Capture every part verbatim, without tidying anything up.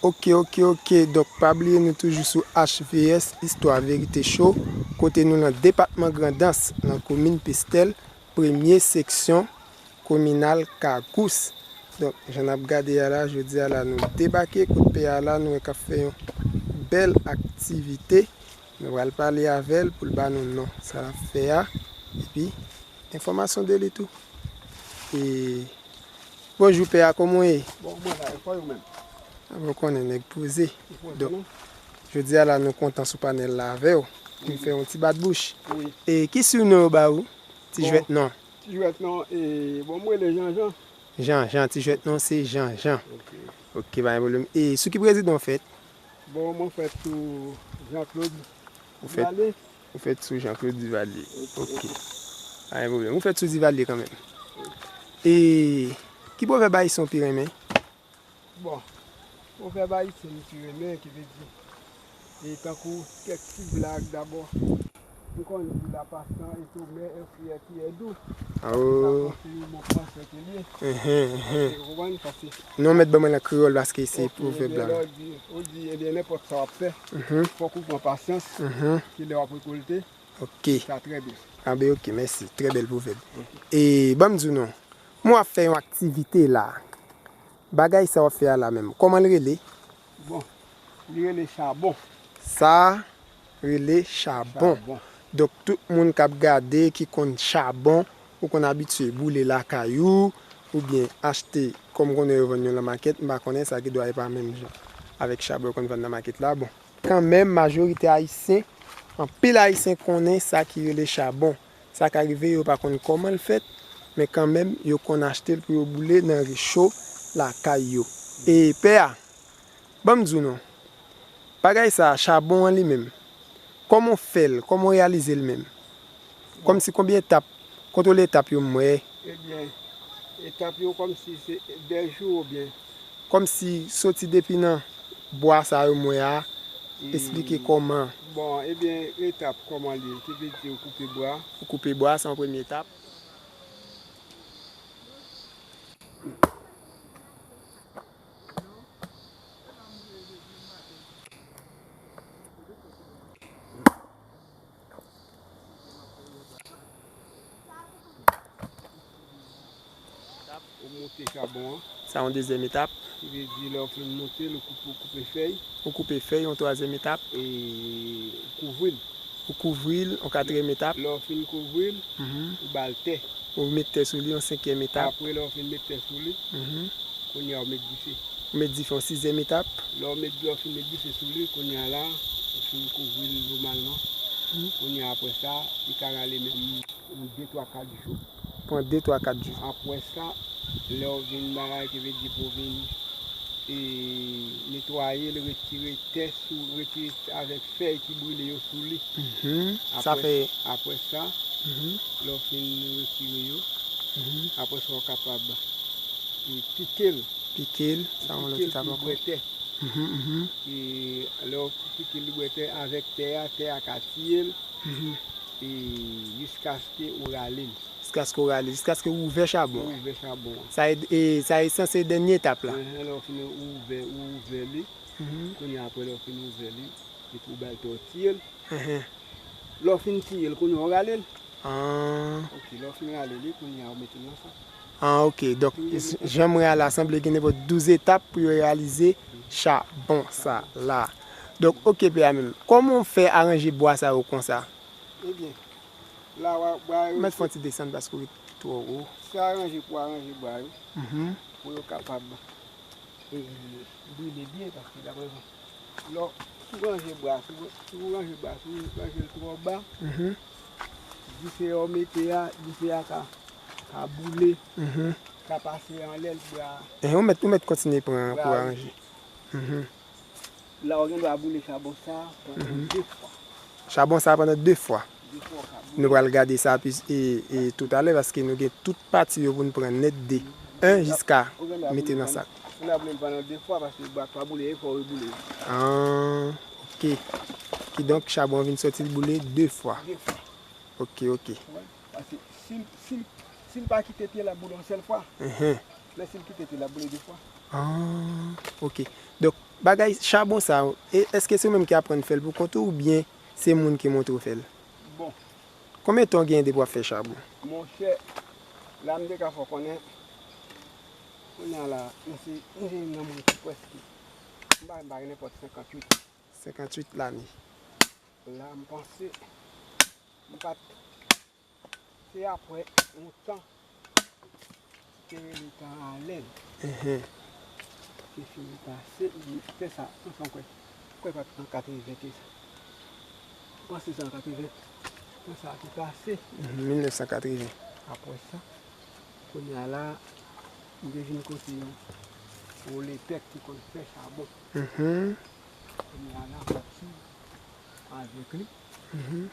Ok, ok, ok. Donk, pa bliye nou toujou sou H V S, Istwa Verite Show, kote nou nan depatman Grandans, nan komin Pestèl, premye seksyon kominal Kagous. Donk, jan n ap gade a la, jodi a la, nou debake kot pè a la, nou wè k ap fè yon bèl aktivite. Nou pral pale avè l pou l ba nou non sa l ap fè a, epi enfòmasyon de li tou. E, bonjou pè a, kòman w ye? Bon, mwen la, e kò yo menm? A, bon, konnen nèg poze. Ou poze, non? Donk, jodi a la, nou kontan sou panèl la avè w. Nou fè yon ti bat bouch. Wi. E ki sinon yo ba ou? Ti jwèt non. Ti jwèt non, e, bon, mwen rele Jean Jean. Jean Jean, ti jwèt non se Jean Jean. Ok. Ok, pa gen pwoblèm. E sou ki prezidan w fèt? Bon, mwen fèt sou Jean Claude Ou fèt, Duvalier. Ou fèt sou Jean Claude Duvalier. Ok. Ok. Pa gen pwoblèm. Ou fèt sou Duvalier kanmenm. E ki pwovèb ayisyen w pi renmen? Bon, pwovèb ayisyen m pi renmen ki vle di, e tankou kèk ti blag dabò. M konn di la passion est amère et fière qui est douce. Awo. Sa konfime bon fransè ke l ye. Enhen, enhen. Ou konprann? Paske Non, mèt ban mwen l an kreyòl paske se Ok, pwovèb ebyen, la. Lè w di, ou di, ebyen, nenpòt sa w ap fè, Mhm. fòk ou pran pasyans, Mhm. ki lè w ap rekòlte, Ok. sa trè byen. A ben, ok, mèsi. Trè bèl pwovèb. Ok. E, ban m di w non, mwen ap fè yon aktivite la. Bagay sa w ap fè a la menm, kòman l rele? Bon, li rele chabon. Sa rele chabon. Chabon. Donk, tout moun k ap gade ki konn chabon, ou konn abitye boule lakay ou, oubyen achte, kòm konnen yo vann yo nan makèt, m pa konnen sa ki dwa e pa menm jan avèk chabon yo konn vann nan makèt la. Bon, kanmenm, majorite ayisyen, anpil ayisyen konnen sa ki rele chabon. Sa ka rive yo pa konn kòman l fèt, men kanmenm, yo konn achte l pou yo boule nan recho lakay yo. E pè a, Ban m di w non. Bagay sa a, chabon an li menm, kòman w fè l, kòman w reyalize l menm? Kòmsi konbyen etap, kontwole etap yo m wè. Ebyen, etap yo kòmsi se dèjou oubyen? Kòmsi soti depi nan bwa sa yo m wè a, esplike kòman. Bon, ebyen, etap kòman li ye, ki vle di ou koupe bwa. Ou koupe bwa, se yon premye etap. Ou moute chabon an. Sa yon dezyèm etap. Ki vle di lè w fin moute l, ou koupe, ou koupe fèy. Ou koupe fèy, yon twazyèm etap. E ou kouvri l. Ou kouvri l, yon katriyèm etap. Lè w fin kouvri l, Mhm. ou ba l tè. Ou met tè sou li, yon senkyèm etap. Apre, lè w fin met tè sou li, Mhm. kounye a ou met dife. Ou met dife, yon sizyèm etap. Lè w met, lè w fin met dife sou li, kounye a la, ou fin kouvri l nòmalman. Mhm. Kounye a, apre sa, li ka rale menm. Yon de, twa, kat jou. Pran de, twa, kat jou. Apre sa, lè w vin bagay ki vle di pou w vin, e, netwaye l, retire tè sou, retire avèk fèy ki brile yo sou li. Mhm. Sa Apre, fè apre sa, Mhm. lè w fin retire yo, Mhm. apre sa w kapab, e, pike l. Pike l, sa yon lòt Pike l etap pou l ankò. bwè tè. Mhm, mhm. E lè w pike l bwè tè, avèk tè a, tè a ka tiye l. Mhm. E jiskaske ou rale l. Jiskaske ou rale, jiskaske ou ouvè chabon an. Ou ouvè chabon an. Sa e, e, sa e sanse dènye etap la. Enhen, lè w fin ouvè, ou ouvè li. Mhm. Kounye a, apre lè w fin ouvè li, epi ou ba l tè w tiye l. Enhen. Lè w fin tiye l, kounye a ou rale l. Ah. Ok, lè w fin rale li, kounye a ou mete l nan sak. Ah, ok. Donk, jan m wè a la, sanble gen nenpòt douz etap pou yo reyalize chabon sa la. Donk, ok, pè a menm. Kòman w fè aranje bwa sa yo konsa? Ebyen, la w a, bwa yo Mèt fè yon ti desann paske w ret twò wo. Se aranje pou aranje bwa yo, Mhm. pou yo kapab, e, brile byen, paske daprè mwen, lè w, si w ranje bwa, si w, si w ranje bwa, si w ranje l twò ba, Mhm. dife a w mete a, dife a ka, ka boule, Mhm. ka pase anlè l, bwa, Enhen, ou mèt, ou mèt kontinye pran bwa pou wi. aranje. Mhm. La, ou gen dwa boule chabon sa a pandan Mhm. de fwa. Chabon sa a pandan de fwa. De fwa w ka boule. Nou pral gade sa pi, e, e, toutalè, paske nou gen tout pati yo pou n pran nèt de en jiska Ou gen dwa mete boule nan pandan, sak. Ou gen dwa boule l pandan de fwa, paske bwa k pa boule, e fò w reboule l. Ah, ok. Kidonk, chabon an vin sòti l boule de fwa. De fwa. Ok, ok. Ou konprann? Paske si l, si l, si l pa kite pye l ap boule yon sèl fwa. Mhm. Men si l kite pye l ap boule de fwa. Ah, ok. Donk, bagay chabon sa, e, èske se ou menm ki aprann fè l pou kont ou, oubyen se moun ki montre w fè l? Bon. Konbyen tan w gen depi w ap fè chabon? Monchè, la m te ka fè w konnen, kounye a la, m se, m se youn nan moun ki prèske, m pa, m pa gen nenpòt senkantuit. Senkantuit lane. La, m panse, m pa t Se apre yon tan, ki te rele tan Alèn. Mhm. Ki fini pase, li fè sa, anfen, kwè, kwè pa t an katreven ke sa. Panse se an katreven, tan sa ki pase. Mhm, mil nèf san katreven. Apre sa, kounye a la, m te vin kote yon pwolepèt ki konn fè chabon. Mhm. Kounye a la, m ap swiv avèk li. Mhm.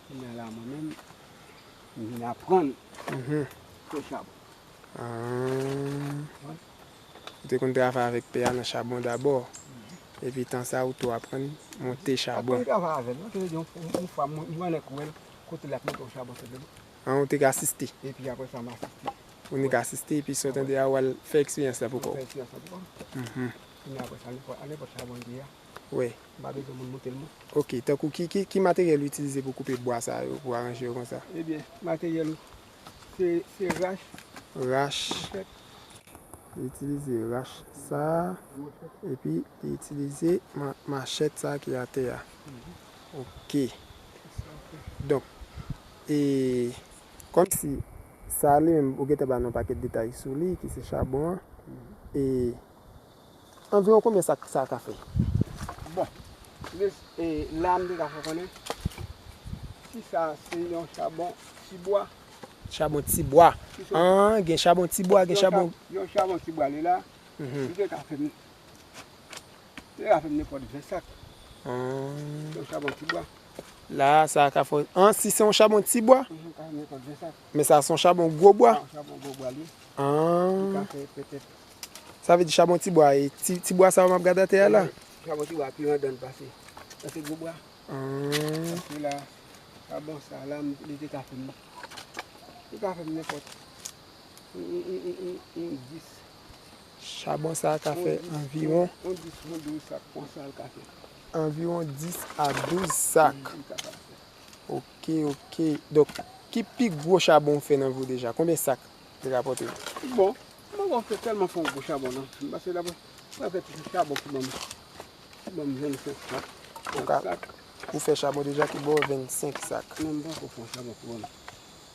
Kounye a la, mwen menm, m vin aprann Mhm. fè chabon. Ah. Wi. Ou te konn travay avèk pè a nan chabon dabò. Mhm. Epi tan sa, ou tou aprann monte chabon. Aprann travay avè l, non? Se yon, yon fwa, mwen, mwen nèk wè l, kote l ap monte yon chabon sou dlo. Ah, ou te ka asiste? Epi apre sa, m asiste. Ou te ka asiste, epi sa w tande a, w al fè eksperyans la pou kò w. Fè eksperyans la pou kò m. Mhm. Epi apre sa, nenpòt, a nenpòt chabon li ye a. Wi. M pa bezwen moun monte l, non. Ok, tankou ki, ki, ki materyèl ou itilize pou koupe bwa sa yo, pou aranje yo konsa? Ebyen, materyèl ou, se, se rach. Rach. Machèt. Li itilize rach sa, epi li itilize ma-, machèt sa ki atè a. Mhm. Ok. Donk, e, kòmsi sa li menm, ou gentan ba nou pakèt detay sou li, ki se chabon an. Mhm. E, Anviwon konbyen sak sa ka fè? Bon, men, e, la m te ka fè konnen, si sa se yon chabon ti bwa. Chabon ti bwa. Si se An, gen chabon ti bwa, gen yon chabon chab-, yon chabon ti bwa li la, Mhm. li te ka fè m, li te ka fè m nenpòt ven sak. An. Yon chabon ti bwa. La, sa ka fè, an, si se yon chabon ti bwa? Mhm, ka fè m nenpòt ven sak. Men sa se yon chabon gwo bwa? Sa yon chabon gwo bwa li. An. Li ka fè petèt Sa vle di chabon ti bwa, e ti, ti bwa sa yo m ap gade atè a la? Chabon ti bwa pi randan pase. Sa se gwo bwa. Ah. Paske la, chabon sa la, m, li te ka fè m, li ka fè m nenpòt. Yon, yon, yon, yon, yon dis. Chabon sa ka fè anviwon. Yon dis, yon dis, yon douz sak konsa l ka fè. Anviwon dis a douz sak. Wi, li ka fè. Ok, ok. Donk, ki pi gwo chabon ou fè nan vi w deja? Konbyen sak li rapòte w? Bon, mwen pa fè tèlman fè yon gwo chabon non. Paske la, mwen fè ti chabon ki ban m, ki ban m vennsenk sak. Ou ka, sak. Ou fè chabon deja ki ba w vennsenk sak. Non, m poko fè yon chabon ki ban m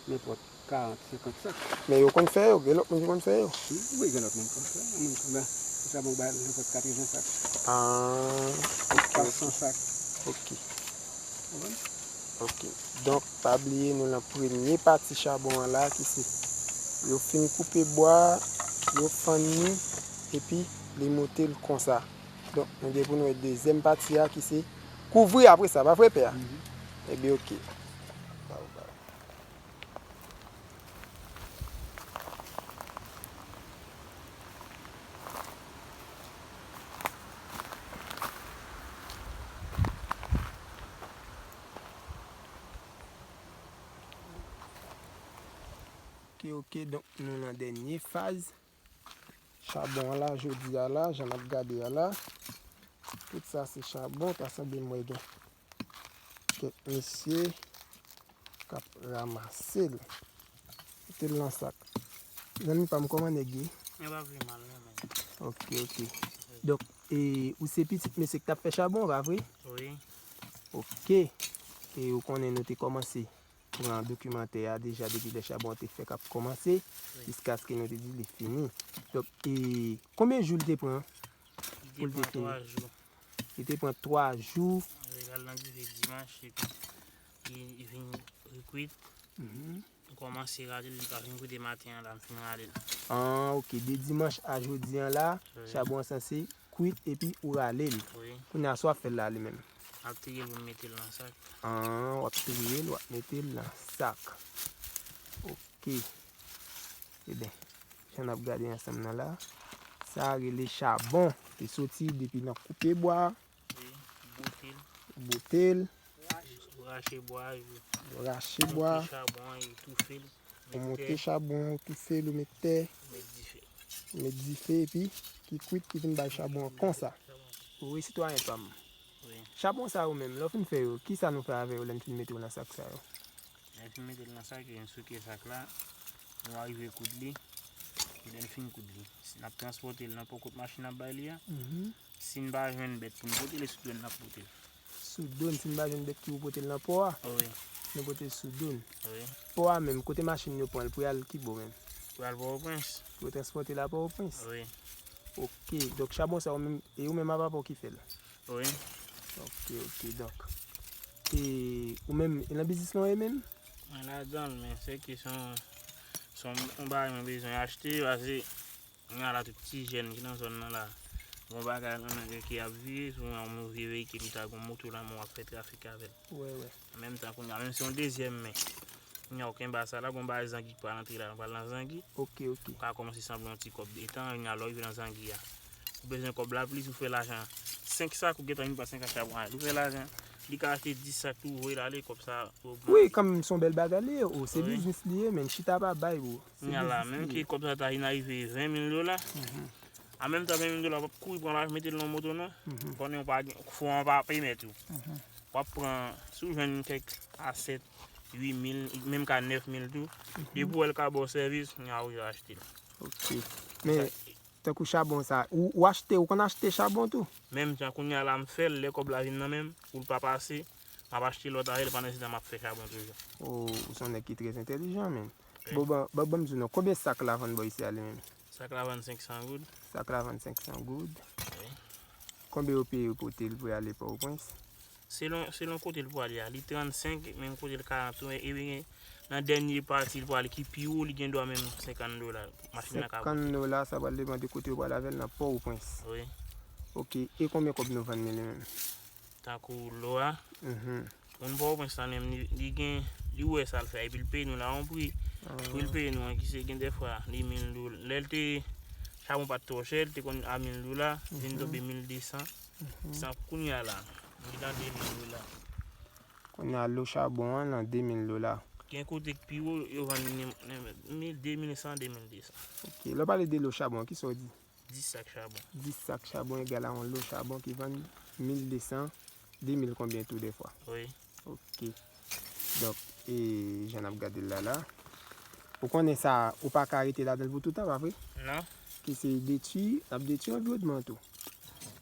nenpòt karant, senkant sak. Men yo konn fè yo, gen lòt moun ki konn fè yo. Wi, gen lòt moun ki konn fè yo. Moun ki konn fè chabon ba nenpòt katreven sak. Ah, ok, ok. Kat san sak. Ok. Ou konprann? Ok. Donk, pa bliye nou nan premye pati chabon an la, ki se, yo fin koupe bwa, yo fann li, epi li moute l konsa. Donk, nou gen pou nou wè dezyèm pati a, ki se kouvri apre sa, pa vre, pè a? Mhm. Ebyen, ok. Ok, ok, donk nou nan dènye faz chabon an la, jodi a la, jan n ap gade a la. Tout sa se chabon, ta sanble m wè gen kèk mesye k ap ranmase l. Mete l nan sak. Zanmi pa m, kòman nèg ye? Yo pa vle mal non, men. Ok, ok. Donk, e, ou se pitit mesye k t ap fè chabon, pa vre? Wi. Ok. E ou konnen nou te kòmanse pran dokimantè a deja depi lè chabon an te fèk ap kòmanse, wi, jiskaske nou te di li fini. Donk, e, konbyen jou l te pran pou l te fini? Li te pran twa jou. Li te pran twa jou. Li al nan dife dimanch, epi li, li vin rekwit. Mhm. M kòmanse rale l, li pa vin koute maten an la, m fin rale l. Ah, ok. De dimanch a jodi an la, wi, chabon an sanse kwit epi ou rale l. Wi. Kounye a, sa w ap fè l la, li menm? M ap triye l pou m mete l nan sak. Ah, w ap triye l, w ap mete l nan sak. Ok. Ebyen, jan n ap gade ansanm nan la, sa a rele chabon. Li soti depi nan koupe bwa. Wi, bwote l. Bwote l. Rache bwa yo. Rache bwa. Monte chabon an, yo toufe l. Ou monte chabon an, ou toufe l, ou met tè. Ou met dife. Met dife epi ki kwit, ki vin bay chabon an konsa. Wi, sitwayen pa m. Chabon sa yo menm, lè w fin fè yo, kisa nou fè avè yo lè n fin mete yo nan sak sa yo? Lè n fin mete l nan sak yo, n souke sak la, nou arive koud li, e lè n fin koud li, n ap transpòte l nan pò kot machin ap bay li a. Si n pa jwenn bèt pou n pote l, e sou do n n ap pote l. Sou do n, si n pa jwenn bèt ki pou pote l nan pò a, nou pote l sou do n. Pò a menm, kote machin yo pran l pou y al ki bò menm? Pou y al Pòtoprens. Pou yo transpòte l a Pòtoprens? Wi. Ok, donk chabon sa yo menm, e ou menm apa pa w ki fè l? Wi. Ok, ok, donk. E ou menm, e nan biznis lan w ye menm? Mwen ladan l, men se ke se yon, se yon, yon bagay mwen bezwen achte, paske kounye a la tout ti jèn ki nan zòn nan la, gon bagay nan men yo ki ap vire, sou yon vye veyikil ou ta gon moto nan men w ap fè trafik avè l. Wè, wè. An menm tan kounye a, menm si yon dezyèm men, kounye a ou kenbe sa la, gon bagay zangi ki pral antre la, nou pral nan zangi. Ok, ok. Ou ka kòmanse sanble yon ti kòb. Etan, kounye a, lè w rive nan zangi a, ou bezwen kòb la plis, ou fè lajan. Senk sak, ou gentan vin pran senk sak chabon a. Ou fè lajan, li ka achte dis sak tou, ou voye l ale, kòb sa ogmante. Wi, kanmenm se yon bèl bagay li ye, o, se biznis li ye, men chita pa bay, bro. Kounye a la, menm ke kòb sa ta vin arive ven mil dola, an menm tan ven mil dola, w ap kouri pran l, mete l nan moto, non. Konnen w pa gen, fò an pa pèmèt ou. W ap pran, si w jwenn kèk a sèt, uit mil, menm ka nèf mil tou. Depi w wè l ka ba w sèvis, kounye a ou achte l. Ok. Men, tankou chabon sa, ou, ou achte, ou konn achte chabon tou? Menm jan kounye a la m fè l, lè kòb la vin nan men m, pou l pa pase, m ap achte lòt avè l, pandan se tan m ap fè chabon toujou. O, ou se yon nèg ki trè entèlijan, menm. Bon, ban, ban, ban m di w non, konbyen sak la vann bò isi a li menm? Sak la vann senk san goud. Sak la vann senk san goud. Wi. Konbyen yo peye yo pote l pou y ale Pòtoprens? Selon, selon kote l pou ale a, li trannsenk, menm kote l karant tou, ebyen, nan dènye pati l pou ale ki pi wo, li gen dwa menm senkant dola. Machin nan ka pote. Senkant dola, sa pral depann de kote yo pral avè l nan Pòtoprens. Wi. Ok, e konbyen kòb nou vann li, li menm? Tankou lo a. Moun Pòtoprens lan menm, li, li gen, li wè sa l fè, epi l peye nou la yon pri. Pri l peye nou an, ki se gen dèfwa, li mil dola. Lè l te, chabon pa t twò chè, l te konn a mil dola, vin tonbe mil de san. San kounye a la, li nan de mil dola. Kounye a lo chabon an nan de mil dola. Gen kote k pi wo, yo vann li nan, nan mil, de mil san, de mil de san. Ok, lè w pale de lo chabon, kisa w di? Dis sak chabon. Dis sak chabon egal a yon lo chabon ki vann mil de san, de mil konbyen tou dèfwa. Wi. Ok. Donk, e, jan n ap gade l la la, ou konnen sa, ou pa ka rete ladan l pou toutan, pa vre? Non. Ki se detwi, n ap detwi anviwònman tou.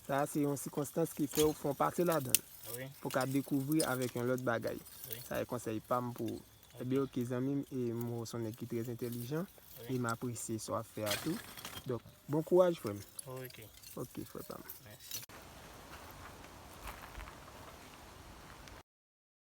Sa a se yon sikonstans ki fè w fè w pase ladan l. Wi. Pou w ka dekouvri avèk yon lòt bagay. Wi. Sa e konsèy pa m pou ou. Ebyen, ok, zanmi m, e m wè w se yon nèg ki trè entèlijan, e m apresye sa w ap fè a tou. Donk, bon kouraj, frè m. Ok. Ok, frè pa m. Mèsi.